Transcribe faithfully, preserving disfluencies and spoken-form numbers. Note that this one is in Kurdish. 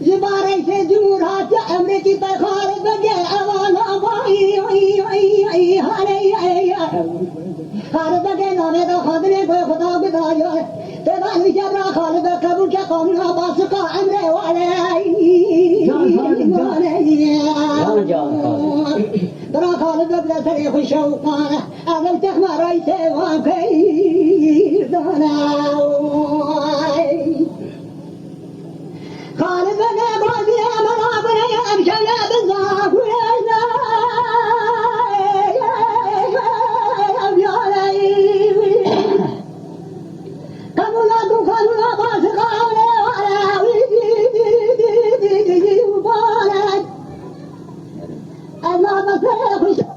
Ji barê sê cumhur hatiye emrekî peyxar bege ewana vay, vay, vay, vay, haley, ey, ey. Xalid Beg ê navê da xwendinê ku Xuda guda ya. Tê da wî ke bira Xalid Beg qebûl ke qanûna basika emrê wale. Can, can, can. Can, can, Xalid. Bira Xalid Beg bi serê xwe şewqane. Ev ew texma raytê wan key dane. Xalid Beg ê bazî emela gure em şewle bi zafûrê ne. Qebûla tu xanûna baş xanê wale wî bale. Ez nabesere xwe